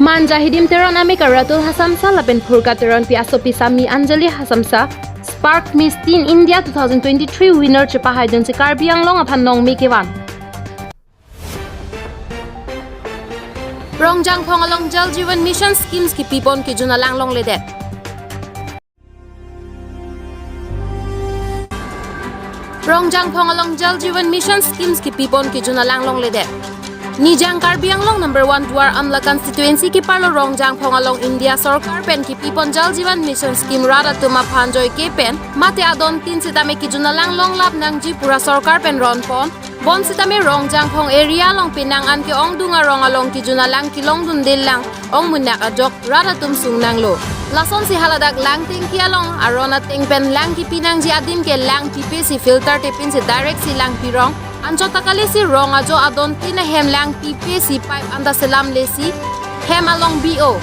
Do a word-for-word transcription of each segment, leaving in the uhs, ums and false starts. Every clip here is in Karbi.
Manja Hidim Teron Amekar Ratul Hasamsa lapen Phurka Teronpi asopi Sami Anjali Hasamsa Spark Miss Teen India two thousand twenty-three winner chepahaidunsi Karbi Anglong aphan nongme kevan. Rongjangphong along Jal Jeevan Mission schemes kipipon kejun alang longledet. Rongjangphong along Jal Jeevan Mission schemes kipipon kejun alang longledet. Nijang Karbi Anglong number one Duar Amla constituency keparlo Rongjangphong along India sorkar pen kipipon Jal Jeevan Mission scheme rat atum aphan joike pen mate adon tin sitame kejun alang longlap nangji pura sorkar pen ronpon. Bonsitame Rongjangphong area along penang an ke-ongdung arong along kejun alang kelongdunde lang ongmunak ajok rat atum sungnanglo. Lasonsi haladak lang tengki along aron ateng pen lang kipinangji adim ke lang pipe si filter tepin si direct si lang pirong. Anchot ta kalesi rong ajo adon tin ahem lang pipe si pipe anta selam lesi hem along B O.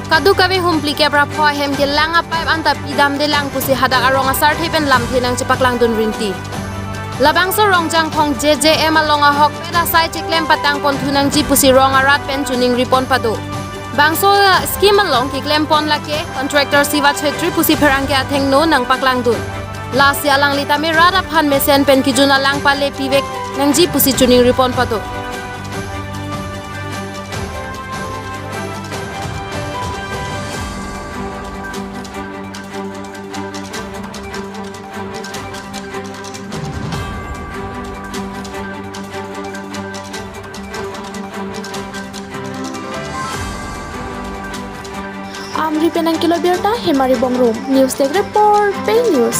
Kadokave humpli kep ra pho ahem ke lang a-pipe anta pidamde lang pusi hadak arong asarthe pen lamthe nangchepaklangdun rinti. Labangso Rongjangphong J J M along ahokpet asai cheklem patangpon thu nangji pusi rong arat pen choningripon pado. Bangso scheme along keklempon lake contractor Siva Chhetri pusi pherangke athengno nangpaklangdun. Lasi alangli tame rat aphan mesen pen kejun alang pale pivek nangji pusi choningripon pado. Amri pen nangkelo birta Hemari Bongrung, News Desk Report, Pei News.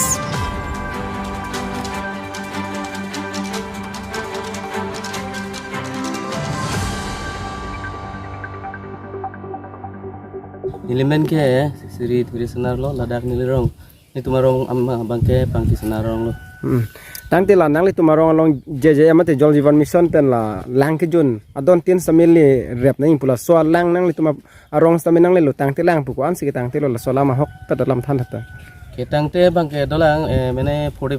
Neli men ke Sri Thuri Senar lo, ladak neli rong. Nelitum arong am abang ke Pangki Senar arong lo. Hmm. Tangte la nanglitum arong along J J M mate Jal Jeevan Mission pen la lang kejun adon tin sitame le rep nangji pu laso alang nanglitum arong sitame nanglelo tangte lang pu ko-ansi ketangtelo laso alam ahokpet alam than tha. Ketangte abang ke dolang, eh, mane forty,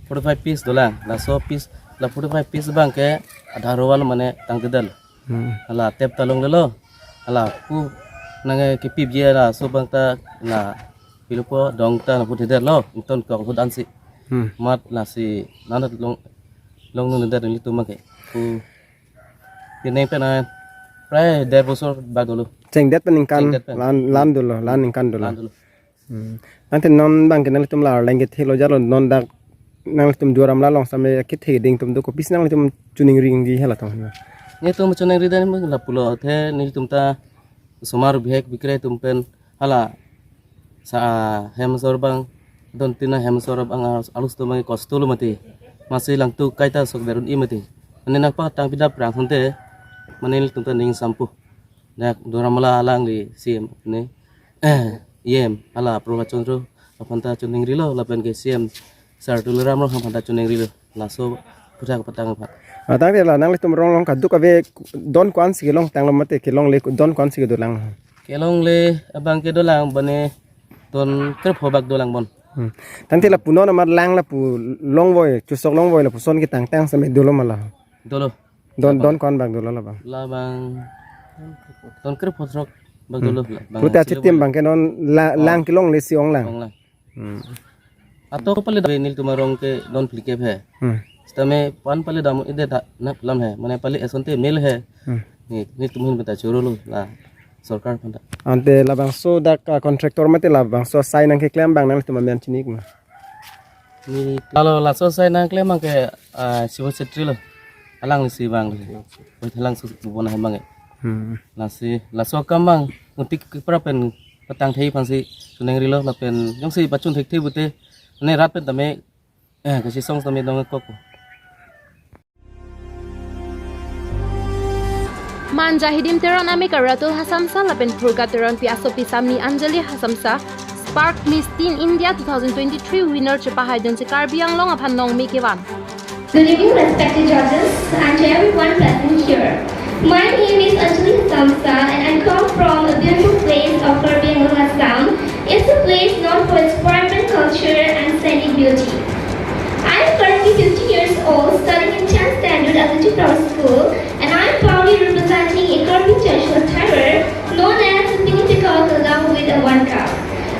forty-five piece dolang. Laso piece, la forty-five piece abang ke adharo wal mane tangtedetlo. Hmm. Hala tep ta longlelo. Hala pu nang, eh, kipipji laso abang ta la pilupo dong ta lapu thedetlo. Ington kok ahut ansi. Hmm. Mat lasi nanat long, longdundedet nelitum abang ke. Pu pineng pen prai der bosor bak dolo. Chengdet pen ningkan. Chengdet pen. Lan, lan dolo, lan ningkan dolo. Lan dolo. Hmm. Tangte non abang ke nanglitum la arleng kethelo jalo non dak nanglitum Duar Amla along sitame kethe ding atum do, kopisi nanglitum choningri nangji hala tong. Nelitum choningri dan lapulo the nelitum ta osomar bihek bikrek atum pen hala sa hem asor abang adon tin ahem asor abang alus atum abang kosto lo mati. Masi langtuk kaita sok der un-e mati. Mane nangpatang pidap rang thante mane nelitum ta ning sampu. Dak Duar Amla alangli C M ne, eh, E M hala Prabhat Chandra aphan ta choningrilo lapen ke C M Sir Tuliram Ronghang aphan ta choningrilo. Laso puthak patang aphan. Ah, tangte la nanglitum arong along kadokave don ko-ansi kelongtanglo mate kelongle don ko-ansi kedolang? Kelongle abang ke dolang bane don krepho bak dolang bon. Hmm. Tangte lapu non amat lang lapu longvoi, chusok longvoi lapuson ketangtang sitame dolo ma la? Dolo. Don, don ko-an bak dolo labang? Labang don krepho throk bak dolo. Hmm. Labang puta silo chitim bang. Abang ke non la, oh, lang kelongle si onglang. Onglang. Hmm. Ato pale da nelitum arong ke don phlikep he. Hmm. Sitame pan pale dam ide da nak lam he. Mane pale asonte mel he. Hmm. Ni, nelitum ahin beta chorolo la sorkar aphan ta. Ante labangso dak, ah, contractor mate labangso asai nangkeklem abang nanglitum amen chini ma? Ni lalo laso asai nangklem abang ke, ah, Siva Chhetri lo. Alanglisi abang. Oi, alang su bon ahem abang ke. Hmm. Lasi laso akam abang ingtik kepra pen patangthei aphansi choningrilo lapen jongsi pachun thekthe pute ne rat pen tame, eh, kachesong tame dongkok. Manja Hidim Teron Amekar Ratul Hasamsa lapen Phurka Teronpi asopi Sami Anjali Hasamsa Spark Miss Teen India two thousand twenty-three winner chepahaidunsi Karbi Anglong aphan nongme kevan. Good evening, respected judges, and to everyone present here. My name is Anjali Hasamsa, and I come from a beautiful place of Karbi Anglong, Assam. It's a place known for its vibrant culture and scenic beauty. I am currently fifteen years old, studying in tenth standard at the Chikdor School, and I am proudly representing a Karbi traditional attire known as the Pini Pekhok along with a one cup.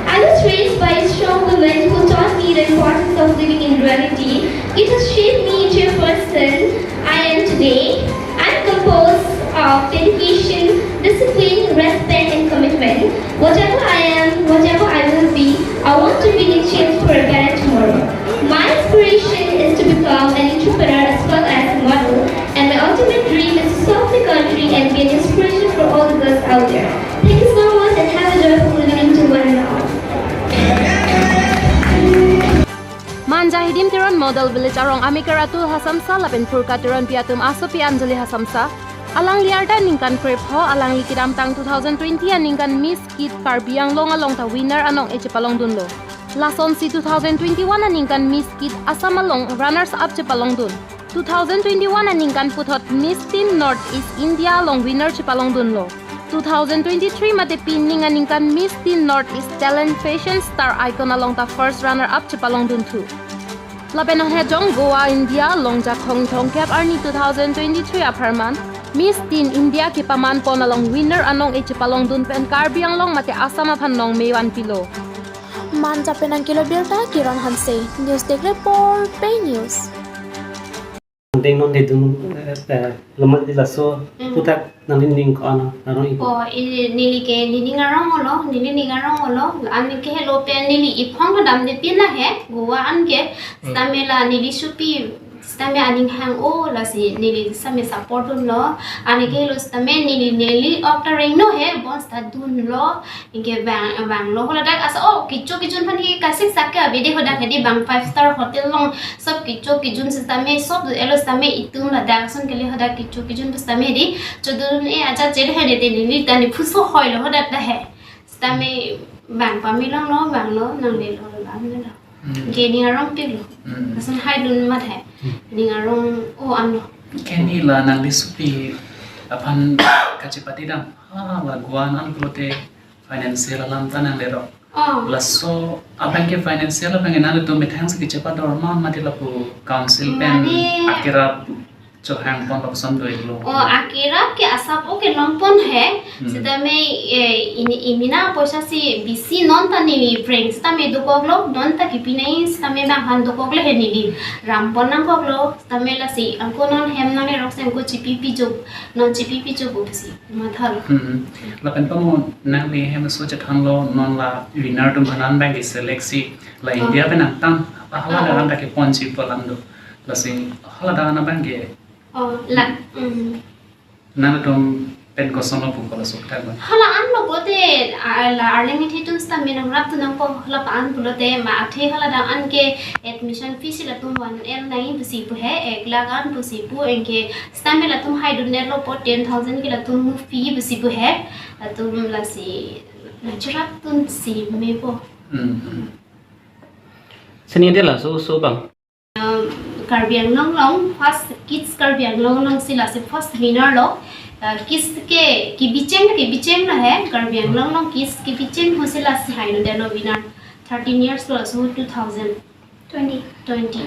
I was raised by a strong woman who taught me the importance of living in reality. It has shaped me into a person I am today. I'm composed of dedication, discipline, respect, and commitment. Whatever I am, whatever I will be, I want to be a change for a better tomorrow. My inspiration is to become an entrepreneur as well as a model, and my ultimate dream is to serve the country and be an inspiration for all the girls out there. Thank you so much and have a joyful evening to one and all. Manja Hidim Teron Model Village arong ameker Atul Hasamsa lapen Purka Teronpi atum asopi Anjali Hasamsa, alangli arta ningkan krepho, alangli kedamtang two thousand twenty aningkan Miss Kid Karbi Anglong along ta winner anong-e chepalongdunlo. Lasonsi two thousand twenty-one aningkan Miss Kid Assam along runners up chepalongdun. Two thousand twenty-one aningkan puthot Miss Teen Northeast India along winner chepalongdunlo. Two thousand twenty-three mate pining aningkan Miss Teen Northeast Talent Fashion Star Icon along ta first runner up chepalongdunthu. Lapen ahejong Goa, India along Jakhong thomkep arni two thousand twenty-three apharman Miss Teen India kepamanpon along winner anong-e chepalongdun pen Karbi Anglong mate Assam aphan nongmevan pilo. Manja pen nangkelo birta Kiran Hanse, News Desk Report, Pei News. Deng non de dun, eh, eh, lemah di laso, Mm. puthak nangli ning ko-an arong ipo. Oh, i, neli ke, neli ning arong olo, neli ning arong olo, an ke helo pen neli iphong kedam de pin la he, Goa an ke, Mm. sitame la neli supi, sitame aning hang o, lasi neli sitame support dunlo, an ke helo sitame neli, neli ok ta rengno he, bon sita dunlo, anke bang, banglo holadak asa, oh, kecho kejun aphan ke kasik sak ke abidi hodak hedi bang five star hotel along sob kecho kejun sitame sob elo sitame itum ladak ason kele hodak kecho kejun sitame hedi chodun e aja chele hedi te neli ta ne phuso hoilo hodak ta he. Sitame bang pame longlo banglo nanglelo lo banglo. Hmm. Anke ning arong piklo. Hmm. Ason haidun mat he. Hmm. Ning arong o anlo. Anke neli la nangli supi aphan kachepate dam. Ha, la Goa an pulote financial alam ta nanglelo. Oh. Laso abang ke financial abang ke nangtum methang si kechepador ma mati lapu council pen Mane. Akerap chohang pon lok som doilo. Oh, akerap ke asap o kelongpon he. Hmm. Sitame, eh, ini imina poisa si bisi non ta neli prank sitame dokoklo, non ta kipinai sitame bang han dokoklo he neli. Rampon nangkoklo, sitame lasi angko non hem nang lerok si angko chipi pijok, non chipi pijok upsi. Mathal. Hmm. Lapen pamo nangli hem so chethanlo non la winner atum aphan an bang ke select si la Oh. India pen nangtang hala Oh. dak an ta kepon si polam do. Lasi hala dak an abang ke Oh, la. Hmm. Nangtum pen kosonlo pu kolo sok tag. Hala an lo pulote, ah, la arleng ithi atum sitame nangrapdun nangpo hala pa an pulote ma athe hala dak an ke admission fees si latum one L nai pusi pu he, ek lakh an pusi pu anke sitame latum haidun-etlo po ten thousand ke latum move pi pusi pu he. Latum lasi, la cherapdun si mepo. Hmm, hmm. Sini dia laso, so bang. Um, Karbi Anglong along first Kids Karbi Anglong along si lasi first winner lo. Uh, Kids ke, kebicheng, kebicheng lo he. Karbi Anglong along Kids kebicheng ho si lasi haidun-etlo winner. Thirteen years lo, so two thousand. Twenty. Twenty.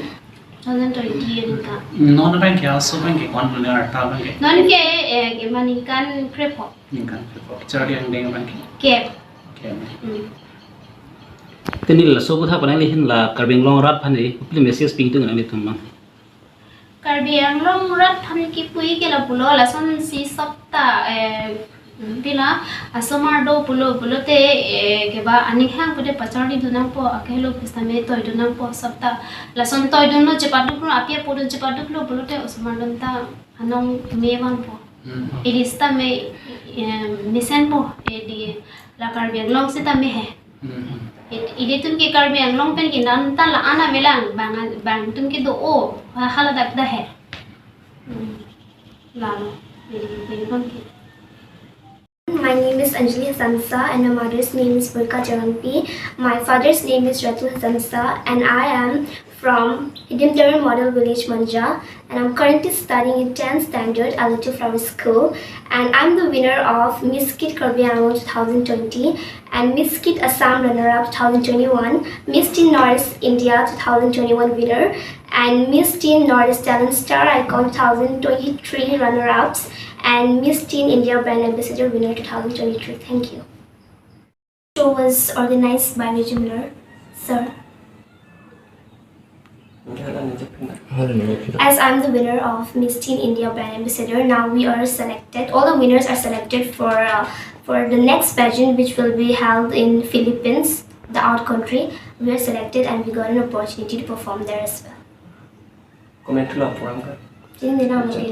Two thousand twenty aningkan. Non abang ke, aso abang ke, ko-an winner ta abang ke? Non ke, eh, ke ma ningkan krepho. Ningkan krepho. Charli angdeng abang ke? Kep. Kep. Hmm. Te neli laso aputhak pen nangli hin la Karbi Anglong arat aphan neli kopili message pidun nanglitum bang. Karbi Anglong arat aphan kipu ke lapulo lasonsi sopta, eh, pila asomar do pulo pulote, eh, keba aning hang pulote pacharlidun nangpo, akehelo pusitame toidun nangpo sopta. Lason toidunlo chepaduklo, api apo dun chepaduklo pulote osomar dun ta anong mevanpo. Hmm. Ili sitame, eh, mesenpo, eh, di la Karbi Anglong sitame he. Hmm. It-, ilitum ke Karbi Anglong pen ke non ta la-an avelang, bang, bang atum ke do-o, ha-, haladak ta he. Hmm. Lalo, ili pen ke. My name is Anjali Hasamsa and my mother's name is Purka Teronpi. My father's name is Ratul Hasamsa and I am from Hidim Terang Model Village, Manja, and I'm currently studying in tenth standard at Little Flower School. And I'm the winner of Miss Kid Karbi Anglong two thousand twenty and Miss Kid Assam runner-up two thousand twenty-one, Miss Teen Northeast India two thousand twenty-one winner, and Miss Teen Northeast Talent Star Icon two thousand twenty-three runner-ups, and Miss Teen India Brand Ambassador winner two thousand twenty-three. Thank you. Show was organized by Vijay Miller, sir. As I'm the winner of Miss Teen India Brand Ambassador, now we are selected. All the winners are selected for uh, for the next pageant, which will be held in Philippines, the out country. We are selected and we got an opportunity to perform there as well. Comment to program ka? Jing dinang lagi.